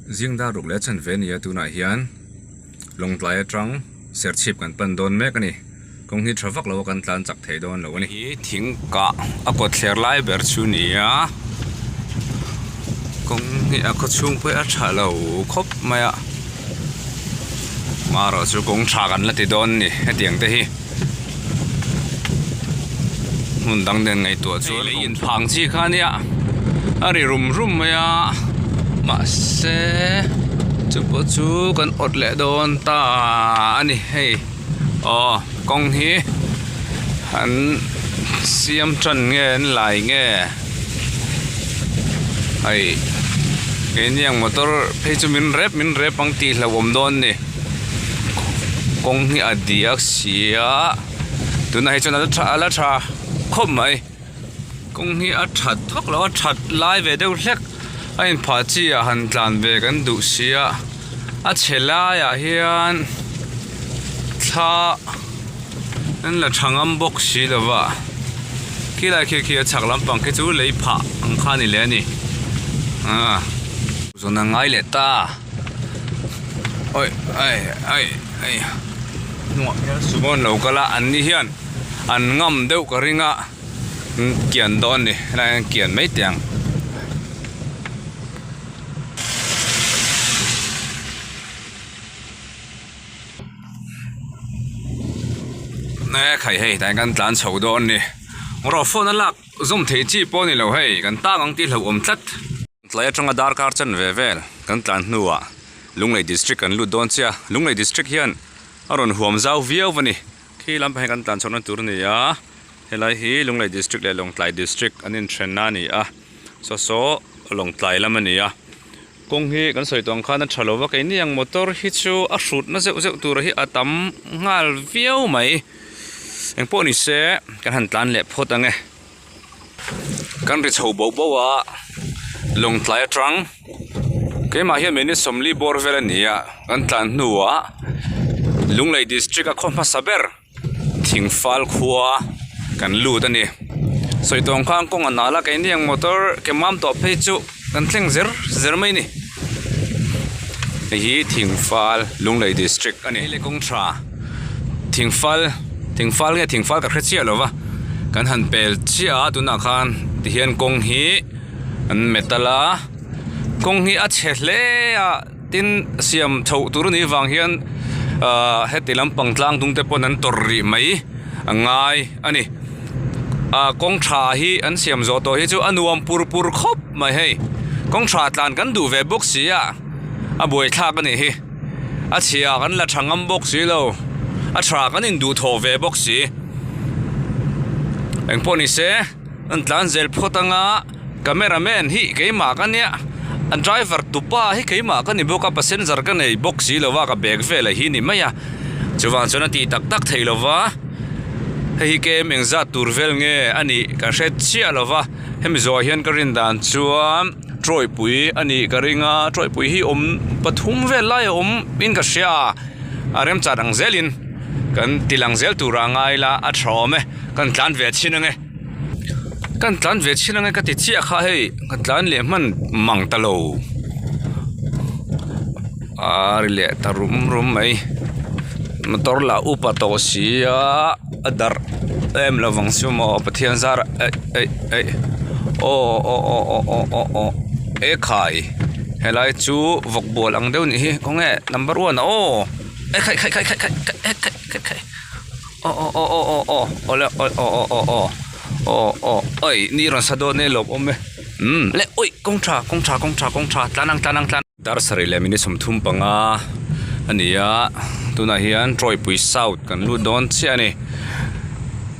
Zing dar ruk leh chhan ve a ni a tunah hian Lawngtlai atang Serchhip kan pan dawn mek a ni. Kawng hi tha vak lo a kan tlan chak thei dawn lo a ni. Hi thing kah a kawt thler lai ber chu ni a kawng hi a khaw chhung pawh hi a tha lo khawp mai a marawh chu kawng tha kan la ti dawn a ni hetiang te hi hmun dang nen ngaihtuah chuan lei inphang chi kha a nia a ri rum rum mai a mahse chu pawh chu kan awt leh dawn ta a ni hei. Aw kawng hi an siam tan nge an lai nge hei keini ang motor phei chu min rep min rep ang tih hlauhawm dawn a ni kawng hi a diak si a tunah hi chuan a la tha a la tha khawp mai kawng hi a that vak lo a that lai ve deuh hlek a inphah chi ah han tlan ve kan duh si a. A chhe laiah hian thla an la tha ngam bawk si lo va khilai khi khi a chhak lampang khi chu lei phah ang kha a ni leh a ni ah zawn a ngai leh ta awi ai ai ai hnungah hian sumo an lo kal a an ni hian an ngam deuh ka ring a kian dawn a ni helaiah hian kian mai teh ang. E khai hei tah hian kan tlan chho dawn a ni rawh phone a lak zawm thei chi pawh a ni lo hei kan tang ang tih hlauhawm tlat. Tlai atanga darkar chan ve vel kan tlan hnuah Lunglei district kan lut dawn chiah Lunglei district hian a rawn huam zau viau a ni khi lampang hi kan tlan chhohna tur a ni a helai hi Lunglei district leh Lawngtlai district an inthenna a ni a. Saw saw Lawngtlai lam a ni a kawng hi kan sawi tawh ang khan a tha lo va keini ang motor hi chu a hrutna zeuh zeuh tur hi a tam nghal viau mai engpawh ni se kan han tlan leh phawt ang e kan ri chho boh boh a Lawngtlai atang keimah hian minute sawmli bawr vel a ni a kan tlan hnuah Lunglei district a khaw hmasa ber. Thingfal khua kan lut a ni sawi tawng khan kawng a nal a keini ang motor ke mam tawh phei chu kan thleng zer zer mai a ni hei hi Thingfal Lunglei district a ni hei le kawng tha Thingfal Thingfal nge Thingfal ka hre chiah lo va kan han pel chiah a tunah khan tihian kawng hi an metal a kawng hi a chhe hle a. Tin, siam chhoh tur anih vang hian ahh heti lampang tlang dung te pawn an tawrh rih mai a ngai a ni. Ahh kawng tha hi an siam zawh tawh hi chu a nuam pur pur khawp mai hei. Kawng tha tlan kan duh ve bawk si a, a buaithlak a nih hi. A chhia kan la tha ngam bawk si lo, a tha kan induhthawh ve bawk si. Engpawh ni se. An tlan zel phawt anga camera man hi keimah ka nia a driver tupa hi keimah ka ni bawk a passenger ka nei bawk si lova ka bag velah hi ni mai a chuvang chuan a tih tak tak thei lova hei hi kem engzat tur vel nge a nih ka hre chiah lova hemi zawhah hian ka rin dan chuan trawipui a nih ka ring a trawipui hi awm pathum vel lai a awm in ka hria a a remchan ang zelin kan ti lang zel turah a ngai la a tha awm e. Kan tlan ve chhin ange kan tlan ve chhin ange ka ti chiah kha hei ka tlan leh hman mang ta lo a ri leh ta rum rum mai motor lah upa tawh si a a darh em lovang chu maw Pathian zar ah eih eih eih aw aw aw aw aw aw aw ekhai helai chu vawk bual ang deuh anih hi khawnge number one ah aw ekhai khai khai khai khai khai khai. Aw aw aw aw aw aw awle aw aw aw aw aw aw aw oi ni rawn sa dawn e lawm awm e umm le ui kawng tha kawng tha kawng tha kawng tha tlan ang tlan ang tlan dar sarih leh minute 35 a ni a tunah hian Trawipui South kan lut dawn chiah a ni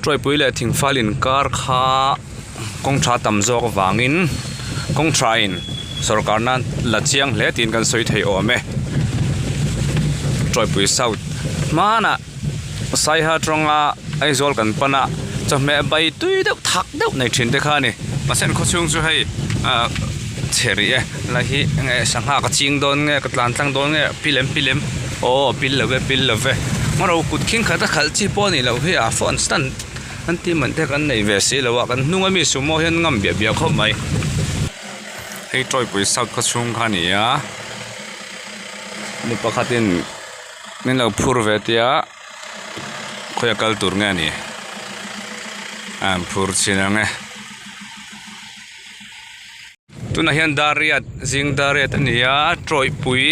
Trawipui leh Thingfal inkar kha kawng tha tam zawk avangin kawng tha in sorkar nan la chiang hle tiin kan sawi thei awm e Trawipui South hmanah. Saiha atanga Aizawl kan pan a chawhmeh bai tui deuh thak deuh nei thin te kha a ni mahse an khawchhung chu hei ah chhe rih e helai hi enge sangha ka ching dawn nge ka tlan tlang dawn nge pil em pil em aw pil lo ve pil lo ve ngaw kut khing khat a khalh chi pawh a nih loh hi a phone stand an tih man te kan nei ve si lo a kan hnung ami sumo hian ngam biah biah khawp mai hei tawipui south khawchhung kha a ni a. Mi pakhatin min lo phur ve tia khawi a kal tur nge ni a an phur chin ang e. Tunah hian Dariat zing Dariat a ni a tawihpui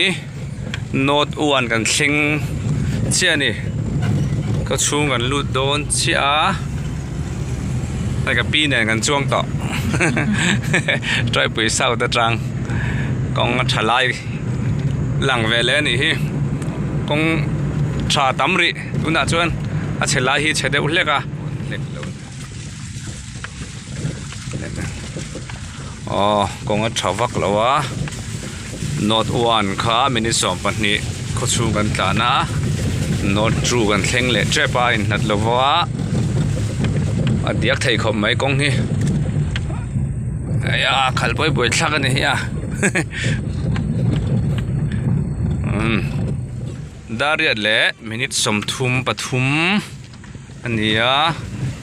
north one kan thleng chiah a ni ka chhung kan lut dawn chiah a hei ka pi nen kan chuang tawh tawihpui south atang kawng a tha lai lang ve leh a nih hi kawng tha tam rih tunah chuan a chhe lai hi chhe deuh hlek a. Aw kawng a tha vak lo a north one kha minute 12 khaw chhung kan tlan a north two kan thleng leh tep a inhlat lo va a diak thei khawp mai kawng hi a khalh pawi buai thlak a ni hi a umm Dariat leh minute 33. A ni a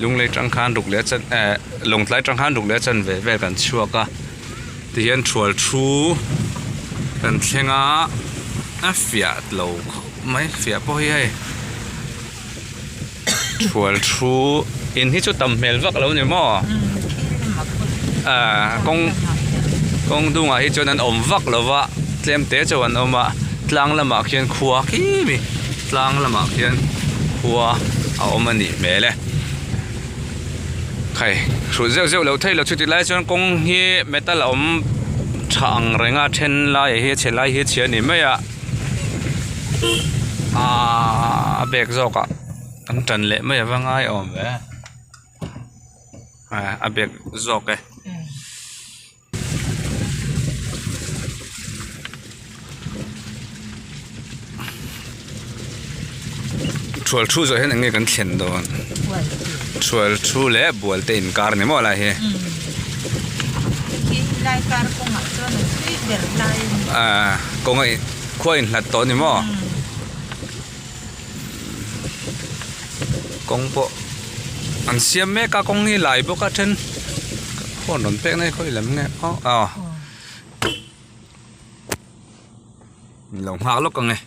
lunglei tang khan ruk leh chan eh lawngtlai tang khan ruk leh chan ve vel kan chhuak a tihian thual thu kan thleng a a fiah lo khawp mai fiah pawh hi hei thual thu in hi chu tam hmel vak lo ni maw ah kawng kawng dungah hi chuan an awm vak lo va tlem te chu an awm a tlang lamah khian khua khi mi. Tlang lamah khian khua a awm a nih hmel e. Khai, hrut zeuh zeuh loh theih loh chuti lai chuan kawng hi metal a awm tha ang reng a, then laiah hi a chhe lai hi a chhia a ni mai a. Aaa a bag zawkah an tan leh mai ava ngai awm ve. A bag zawk e. Thual thu zawh hian eng nge kan thlen dawn thual thu leh bual te inkar ni maw lai hi ah kawng a khua inhlat tawh ni maw kawng pawh an siam mek a kawng hi lai bawk a then phone rawn pek na hi khawi lam nge aw aw lo nghak lawk ang e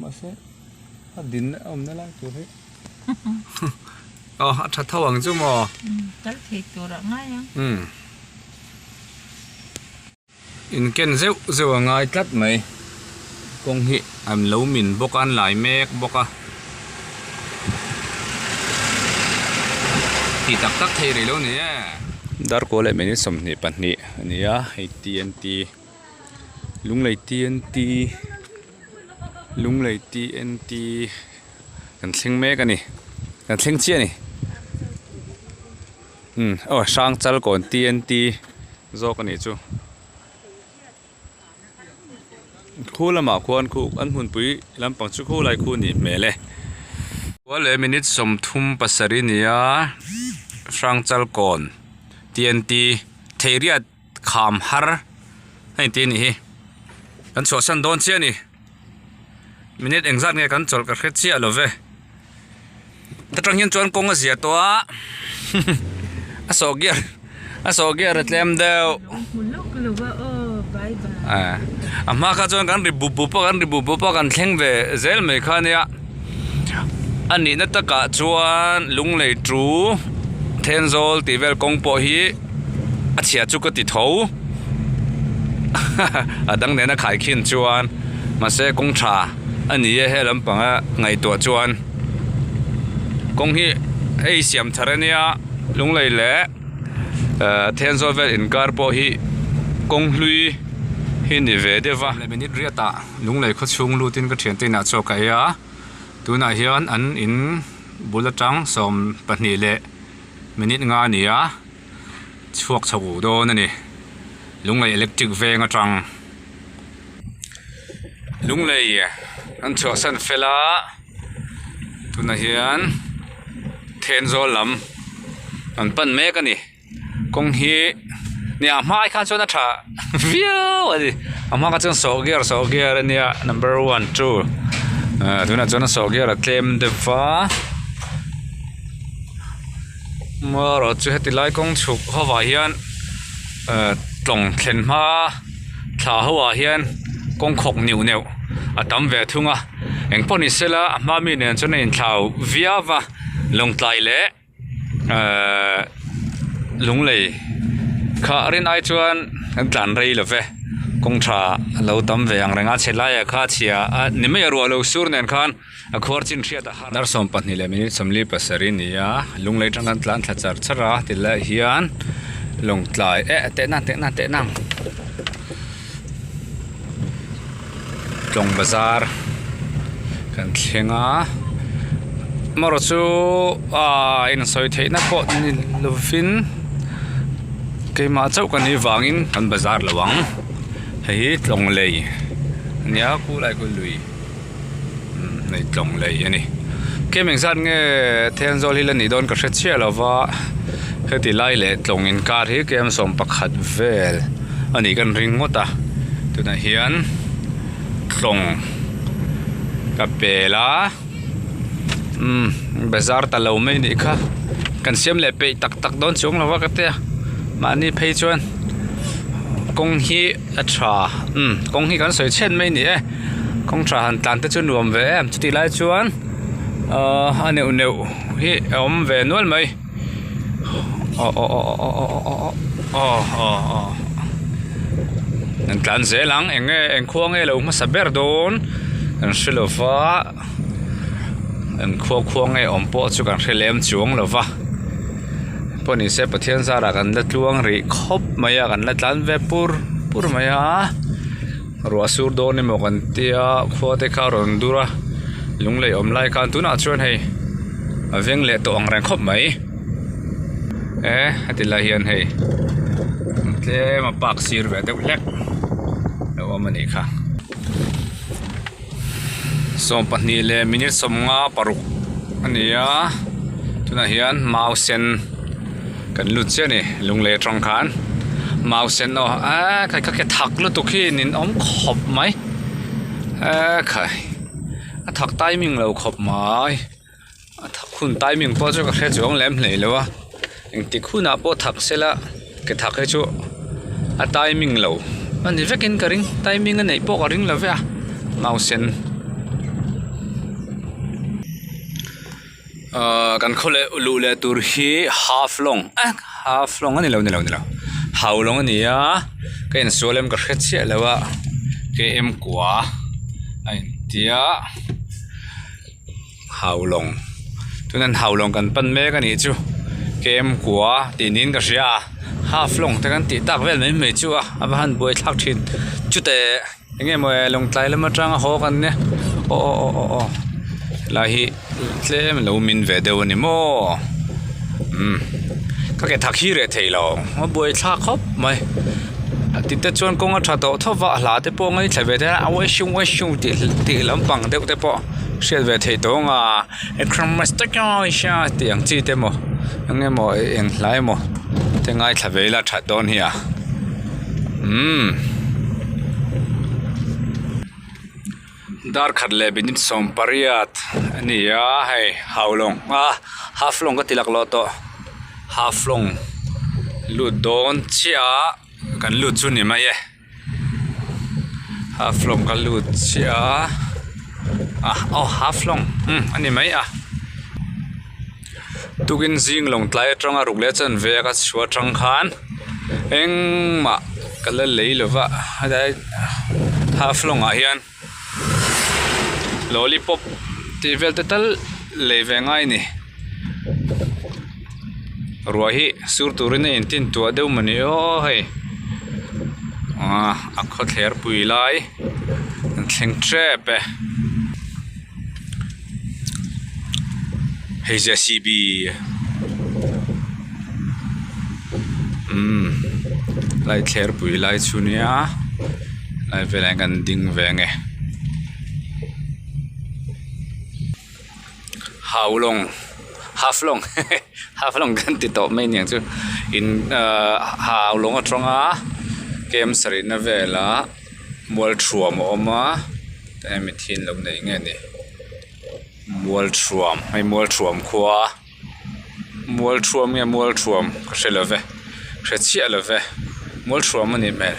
mahse a din a awmna lai tur hi aw a tha tho ang chu maw kal thei tur ah ngai ang umm. In ken zeuh zeuh a ngai tlat mai. Kawng hi an lo min bawk a, an lai mek bawk a. Tih tak tak thei rih lo ni e. Darkaw leh minute 22 a ni a, hei TNT Lunglei TNT Lunglei TNT kan thleng mek a ni, kan thleng chiah a ni. Umm aw Hrangchalkawn TNT. Zawk a nih chu. Khu lamah khuan khu an hmunpui lampang chu khu lai khu a nih hmel e. Khua leh minute 37 a ni a, Hrangchalkawn TNT Theiriat kham har a inti a nih hi. Kan chhuahsan dawn chiah a ni. Minute engzat nge kan chawlh ka hre chiah lo ve. Ta tang hian chuan kawng a zia tawh a a sawh gear a sawh gear a tlem deuh a hma kha chuan kan ri bup bup a kan ri bup bup a kan thleng ve zel mai kha ania a nihna takah chuan lunglei tu Thenzawl tih vel kawng pawh hi a chhia chu ka ti tho a dang nena khaikhin chuan mahse kawng tha. A ni e he lampanga ngaihtuah chuan kawng hi hei siam thar ania Lunglei leh eh Thenzawl vel inkar pawh hi kawng hlui hi ni ve deuh va. Minute riat ah Lunglei khaw chhung lutin ka thiante inah chaw ka ei a tunah hian an in bul atang 12 leh minute nga a ni a chhuak chho dawn a ni Lunglei electric veng atang. Lunglei an chhuahsan fel a tunah hian Thenzawl lam an pan mek a ni kawng hi nia a hma khan chuan a tha viau a ni a hma kha chuan sawh gear sawh gear a nia number one two ah tunah chuan a sawh gear a tlem deuh va marawh chu heti lai kawng chhuk hovah hian eh tlawng thlen hma. Thla ho ah hian Kawng khawk neuh neuh a tam ve thung a engpawh ni sela a hma mi nen chuan a inthlau viau va lawngtlai leh ehh lunglei kha rin ai chuan kan tlan rei lo ve kawng tha a lo tam ve ang reng a chhe laiah kha chhia a ni mai a ruah lo sur nen khan a khuar chin hriat a har. Dar 12 leh minute 47 a ni a lunglei atang khan tlan thla char char a tilaiah hian lawngtlai eh teh nang teh nang teh nang. Tlawng bazar kan thleng a amaherawh chu aaa insawi theihna pawh ni lovin keimah chauh ka nih vangin kan bazar lo ang hei hi tlawng lei a nia khulai khu lui umm hei tlawng lei a ni kem engzat nge Thenzawl hi la nih dawn ka hre chiah lo va heti lai leh tlawng inkar hi kem 11 vel a nih kan ring ngawt a tunah hian tlawng ka pel a umm bazar ta lo mai nih kha kan siam leh peih tak tak dawn chuang lo va ka tia mahni phei chuan kawng hi a tha umm kawng hi kan sawi chhiat mai a ni e kawng tha han tlan te chu nuam ve em chutih lai chuan ahh a neuh neuh hi a awm ve nual mai aw aw aw aw aw aw aw aw aw an tlan zel ang eng nge eng khua nge lo hmasa ber dawn kan hre lo va eng khua khua nge awm pawh chu kan hre lem chuang lo va pawh ni se Pathian zarah kan la tluang rih khawp mai a kan la tlan ve pur pur mai a ruah sur dawn emaw kan tia khua te kha a rawn dur a lunglei awm lai khan tunah chuan hei a veng leh tawh ang reng khawp mai e heti lai hian hei tlem a park sir ve deuh hlek a awm a nih kha. 12 leh minute 56 a ni a tunah hian mau sen kan lut chiah a ni lunglei atang khan mau sen aw eee khai kha ke thak lutuk hi nin awm khawp mai eee khai a thak timing lo khawp mai a thak hun timing pawh chu ka hre chuang lem hlei lo a engtik hunah pawh thak sela ke thak hi chu a timing lo a ni vekin ka ring timing a neih pawh ka ring lo ve a nausen ahh kan khaw leh luh leh tur hi half long eh half long a ni lo ni lo ni lo hau long a ni a ka insual em ka hre chiah lo a km kua a intia. Haulawng tunah haulawng kan pan mek a nih chu kem kua tih niin ka hria a half lawng te kan tih tak vel mai mai chu a a va han buai thlak thin chute eng nge maw lawngtlai lam atanga haw kan nia aw aw aw aw aw helai hi tlem a lo min ve deuh a ni maw umm ka ke thak hi reh thei lo a buai thlak khawp mai. Ti te chuan kawng a tha tawh tho va a hla te pawh ngaithla ve thei a a uaihriu uaihriu tih tih lampang deuh te pawh hriat ve theih tawh ang a tih ang chi te maw eng emaw eng hla emaw te ngaithla ve ila that dawn hi a umm. Dar khat leh minute 18 a ni a hei haulawng a half lawng ka ti laklawh tawh half lawng lut dawn chiah a kan lut chu ni mai e half lawng ka lut chiah a aw half lawng umm a ni mai a tukin zing lawng tlai atanga ruk leh chanve a ka chhuah atang khan engmah ka la lei lo va helai half lawng ah hian lollipop tih vel te tal lei ve ngai a ni ruah hi sur turin a intin tuah deuh mawni aw hei ah a khawthler pui lai an thleng tep e. Hei JCB umm lai thler pui lai chu nia lai velah hian kan ding ve ange haulawng half lawng half lawng kan ti tawh mai aniang chu in ahh haulawng atanga kem sarihna velah mualthuam a awm a. Hemi thil lo nei nge ni Mualthuam hei Mualthuam khua Mualthuam nge Mualthuam ka hre lo ve hre chiah lo ve Mualthuam a nih hmel.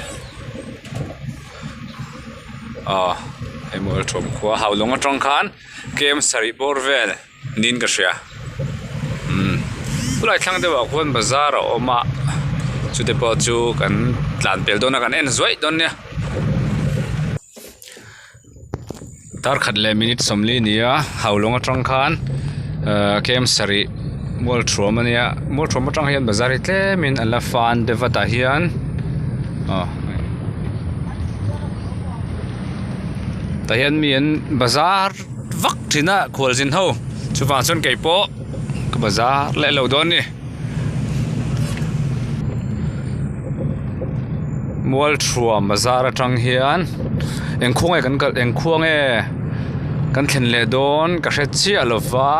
Aw hei Mualṭhuam khua Haulawng aṭang khan kem sarih bawr vel niin ka hria umm chulai thlang deuhah khuan bazar a awm a chute pawh chu kan tlan pel dawn a kan en zuaih dawn nia. Darkhat leh minute sawmli a ni a Haulawng atang khan ahh kem sarih Mualṭhuam a nia Mualṭhuam atang hian bazar hi tlemin an la fan deuh va tah hian aw tah hian mi an bazar vak thin a khualzin ho chuvang chuan keipawh ka bazar leh lo dawn a ni. Mualṭhuam bazar aṭang hian eng khua nge kan kalh eng khua nge kan thlen leh dawn ka hre chiah lo va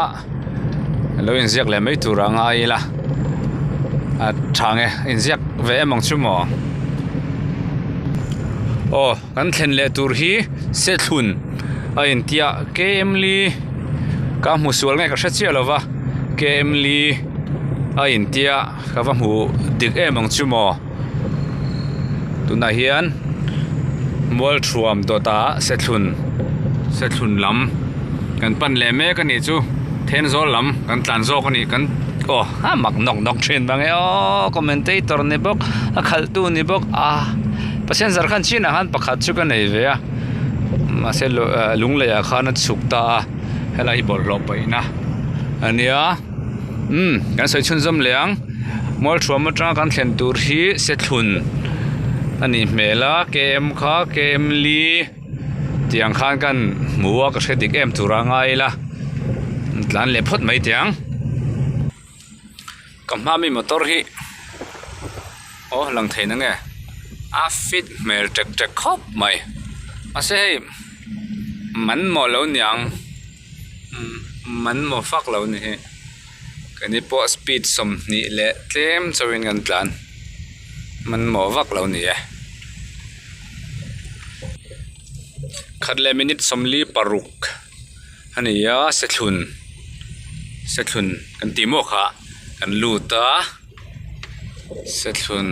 lo inziak leh mai tur a ngai ila a tha nge inziak ve em ang chu maw aw kan thlen leh tur hi Sethlun a intia Kemli ka hmu sual nge ka hre chiah lo va Kemli a intia ka va hmu dik em ang chu maw tunah hian Mualthuam dawtah Sethlun Sethlun lam kan pan leh mek a nih chu Thenzawl lam kan tlan zawk a nih kan aw a mak nawk nawk thin vang e aw commentator ni bawk a khalhtu ni bawk a passenger khan chinah khan pakhat chu ka nei ve a mahse lungleiah khan a chhuk ta a helai hi bawlhhlawh paihna a nia umm kan sawi chhunzawm leh ang Mualthuam atanga kan thlen tur hi Sethlun a nih hmel a K M kha K M li tiang khan kan hmu a ka hre dik em tur a ngai ila tlan leh phawt mai teh ang ka hma mi motor hi aw lang thei na nge a fit hmel tek tek khawp mai mahse hei man maw lo niang man maw fak lo ni hi keini pawh speed 20 leh tlem chauhin kan tlan man maw vak lo ni e. Khat leh minute 46 a ni a Sethlun Sethlun kan tih maw kha kan lut a Sethlun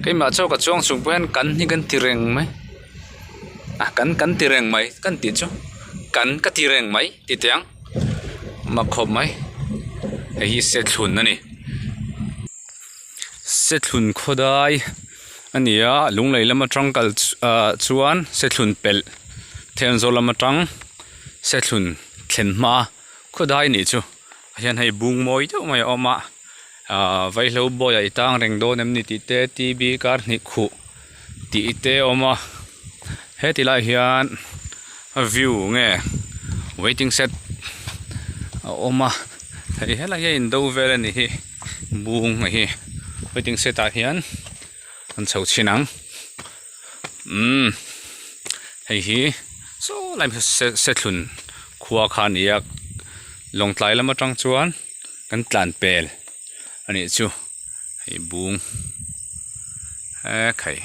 keimah chaw ka chuang chung pawh hian kan hi kan ti reng mai a kan kan ti reng mai kan tih chu kan ka ti reng mai ti teh ang mak khawp mai hei hi Sethlun a ni. Sethlun khawdai a ni a lunglei lam atang kal ah chuan sethlun pelh Thenzawl lam atang sethlun thlen hma khawdai a nih chu ah hian hei bung mawi deuh mai a awm a ah vaihlo bawi ah i tang reng dawn em ni tih te t b kar hnih khuh tih te a awm a heti lai hian a view nge waiting shed a awm a hei helai hi a in do vel a nih hi. Bung a hi waiting shed ah hian an chho chhin ang umm hei hi saw lai sethlun khua kha a ni a lawngtlai lam atang chuan kan tlan pel a nih chu hei bung hekhai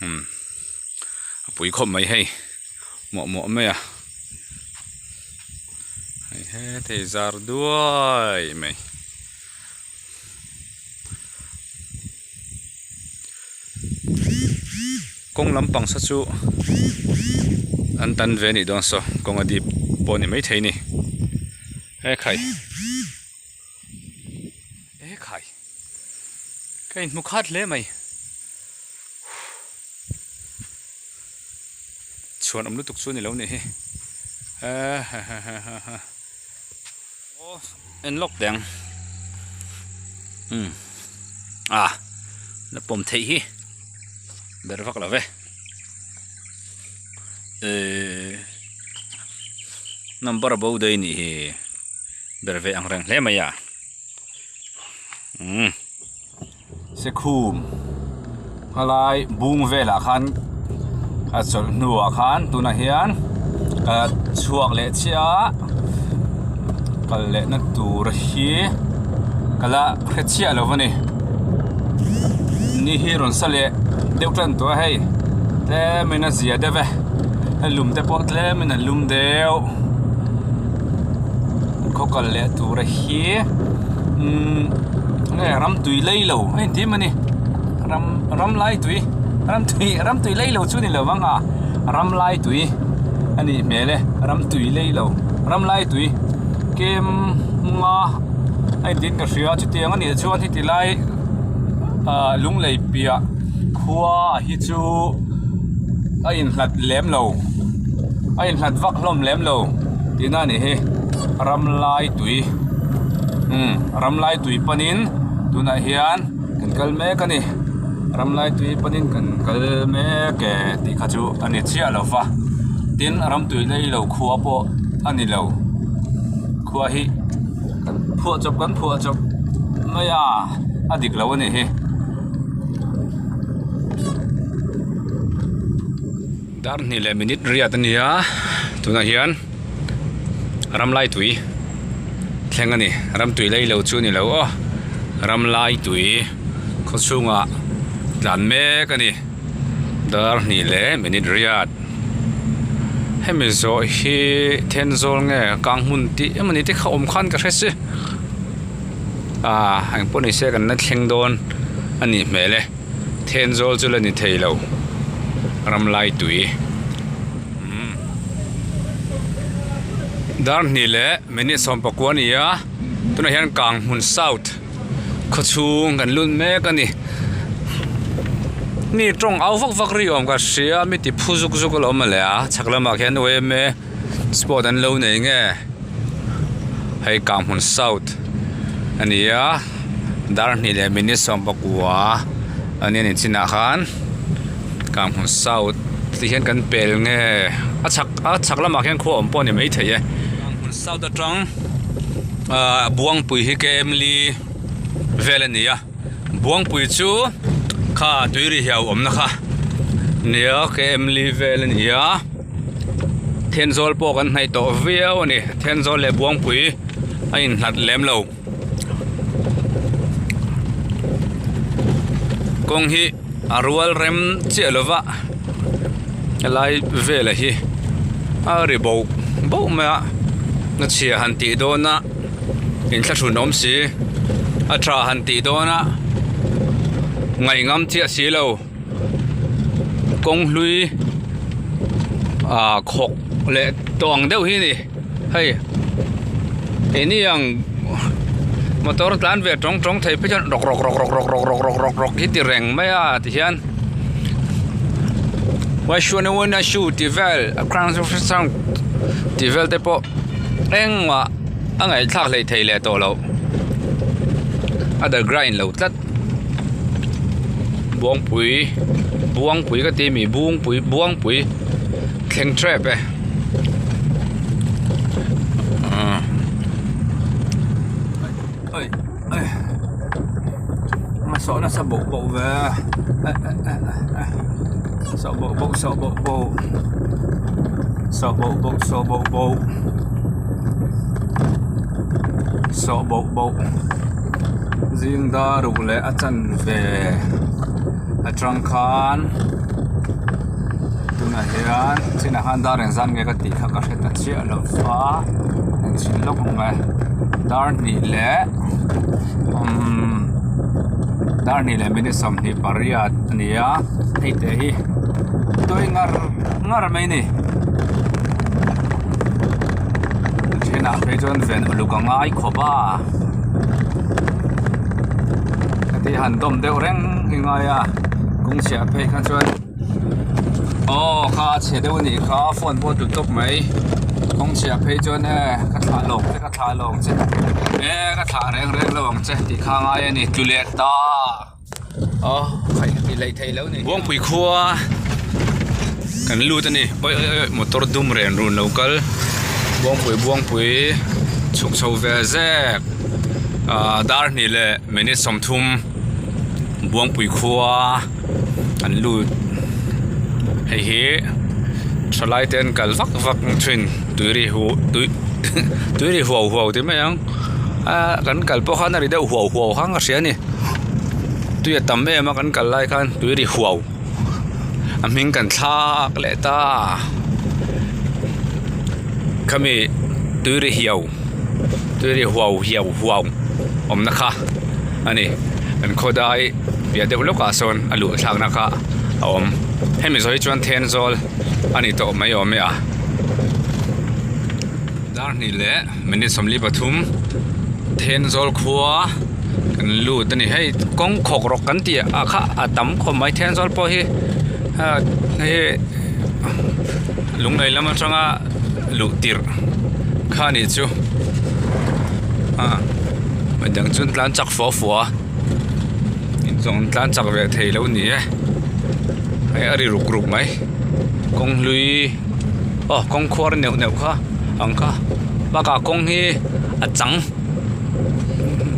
umm a pui khawp mai hei muah muah mai a. Hei hetei zar duai mai. Kawng lampang saw chu an tan ve anih dawn saw kawng a dip pawh a ni maithei a ni. Ekhai ekhai ka inhmu khat hle mai. Chhuan awm lutuk chu a ni lo nih hi hehehehe aw en lawk teh ang umm ah la pawm theih hi ber vak lo ve ehh number a bo daih a nih hi ber ve ang reng hle mai a umm. Sekhum helai bung velah khan a chawlh hnuah khan tunah hian ka chhuak leh chiah a kal lehna tur hi ka la hre chiah lo a ni ni hi rawn sa leh deuh tan tawh a hei tlemin a zia deuh e hei lum te pawh tlemin a lum deuh khaw kal leh tur hi umm nge ram tui lei lo a inti em a ni ram ram lai tui. Ramtui ramtui lei lo chu ni lo vang a ramlai tui a nih hmel e ramtui lei lo ramlai tui kem nga a intiin ka hria chutiang a nih chuan heti lai ah lunglei piah khua hi chu a inhlat lem lo a inhlat vak hlawm lem lo tihna a nih hi ramlai tui umm ramlai tui panin tunah hian kan kal mek a ni ramlai tui panin kan kal mek e tih kha chu a ni chiah lo va tin ramtui lei lo khua pawh a ni lo khua hi kan phuah chawp kan phuah chawp mai a a dik lo a nih hi. Dar hnih leh minute riat a ni a tunah hian ramlai tui thleng a ni ramtui lei lo chu a ni lo aw ramlai tui khaw chhungah tlan mek a ni dar hnih leh minute riat hemi zawh hi Thenzawl nge Kanghmun tih emawni te kha awm khan ka hre si ah engpawh ni se kan la thleng dawn a nih hmel e. Thenzawl chu la ni thei lo ramlai tui umm dar hnih leh minute sawmpakua a ni a tunah hian Kanghmun South khaw chhung kan lut mek a ni mi tawng au vak vak ri awm ka hria mi ti phu zuk zuk alawm mawle a chhak lamah khian yma sport an lo nei nge hei Kanghmun South a ni a. Dar hnih leh minute 19 a nia ni chinah khan Kanghmun South ti hian kan pel nge a chhak a chhak lamah khian khua awm pawh a ni maithei e. Kanghmun South atang ahh Buangpui hi Kemli vel a ni a Buangpui chu kha tui ri hiau awmna kha nia Kemli vel a ni a Thenzawl pawh kan hnaih tawh viau a ni Thenzawl leh Buangpui a inhlat lem lo. Kawng hi a rual rem chiah lo va helai velah hi a ri boh boh mai a a chhia han tih dawn a inthlahrun awm si a tha han tih dawn a ngaih ngam chiah si lo kawng hlui ah khawk leh tawh ang deuh hi a ni. Hei keini ang motor tlan ve tawng tawng thei phei chuan rawk rawk rawk rawk rawk rawk rawk rawk rawk rawk hi ti reng mai a tihian tih vel tih vel te pawh engmah a ngaihthlak hleih theih leh tawh loh a the grind lo tlat buangpui buangpui ka ti mi bungpui buangpui thleng tep e. Sawh nasa boh boh ve sawh boh boh sawh boh boh sawh boh boh sawh boh boh sawh boh boh zing dar ruk leh a chanve atang khan. Tunah hian chinah khan dar engzat nge ka tih kha ka hre ta chiah lo va engchhin lawk ang e dar hnih leh umm dar hnih leh minute 28 a ni a hei te hi tui ngar ngar mai a ni a thenah phei chuan ven uluk a ngai khawp a heti han dawm deuh reng hi ngai a kawng chhiah phei kha chuan. Aw kha a chhe deuh a nih kha phone pawh a tlu tawp mai kawng chhiah phei chuan e ka thlah lawng che ka thlah lawng che e ka thlah reng reng lo ang che tih kha a ngai a ni tlu leh ta aw khaih ka ti leh thei lo a ni Buangpui khua kan lut a ni awi awi awi motor dum ren run lo kal Buangpui Buangpui chhuk chho ve zek ah dar hnih leh minute 30 Buangpui khua. An lut hei hi thalai te an kal vak vak thin tui ri huh tui tui ri huau huau tih mai ang ah kan kal pawh khan a ri deuh huau huau khan ka hria a ni tui a tam em a kan kal lai khan tui ri huau a hming kan thlak leh ta khami tui ri hiau tui ri huau hiau huau awmna kha a ni an khawdai. Piah deuh lawkah sawn a luh thlakna kha a awm hemi zawh hi chuan Thenzawl a ni tawh mai awm e a dar hnih leh minute 43 Thenzawl khua kan lut a ni hei kawng khawk rawk kan tih ah kha a tam khawp mai Thenzawl pawh hi hei lunglei lam atanga luh tirh kha a nih chu ah midang chu an tlan chak fua fua a inchawng an tlan chak ve thei lo ni e hei a ri ruk ruk mai kawng hlui aw kawng khuar neuh neuh kha ang kha bakah kawng hi a chang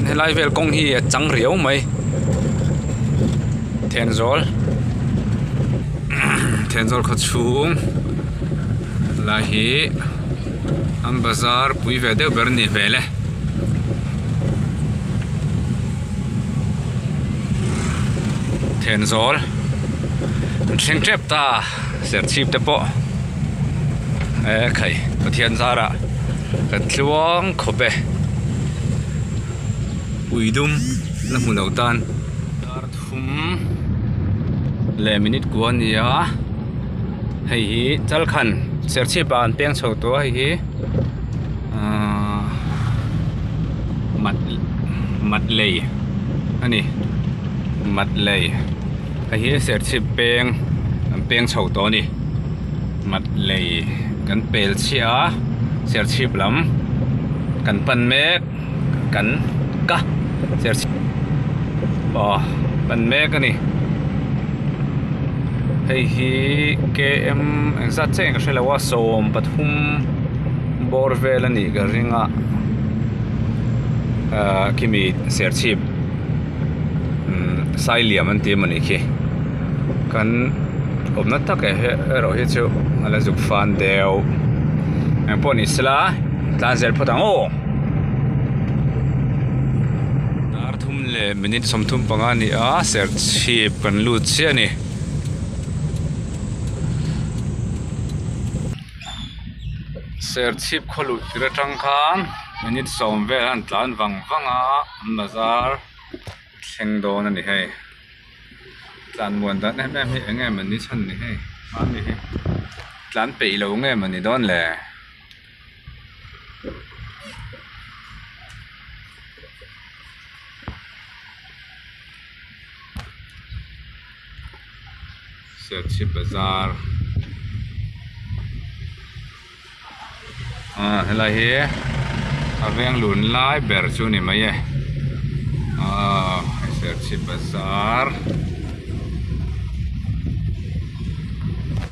helai vel kawng hi a chang riau mai Thenzawl Thenzawl khaw chhung lai hi an bazar pui ve deuh ber a nih hmel e. Thenzawl an thleng tep ta serchhip te pawh e khai Pathian zarah kan tluang khawp e ui dum la hmu lo tan dar thum leh minute kua a ni a hei hi chalkhan serchhip ah an peng chho tawh a hei hi ahh mat mat lei a ni mat lei hei hi serchhip peng an peng chho tawh a ni mat lei kan pel chhiah a serchhip lam kan pan mek kan ka serchhip aw pan mek a ni hei hi km engzat chiah in ka hrelo a 13 bawr vel a nih ka ring a ahh khimi serchhip umm sailiam an ti emaw ni khi kan awmna tak erawh hi chu a la zuk fan deuh engpawh ni sela tlan zel phawt ang aw. Dar thum leh minute 35 a ni a serchhip kan lut chiah a ni. Serchhip khaw luh tir atang khan minute 10 vel an tlan vang vang a an bazar thleng dawn a ni hei. Tlan muan dan em em hi eng nge maw ni chhan ni hei mahni hi tlan peih lo nge maw ni dawn le. Serchhip bazar ah helai hi a veng lun lai ber chu a ni mai e ah serchhip bazar.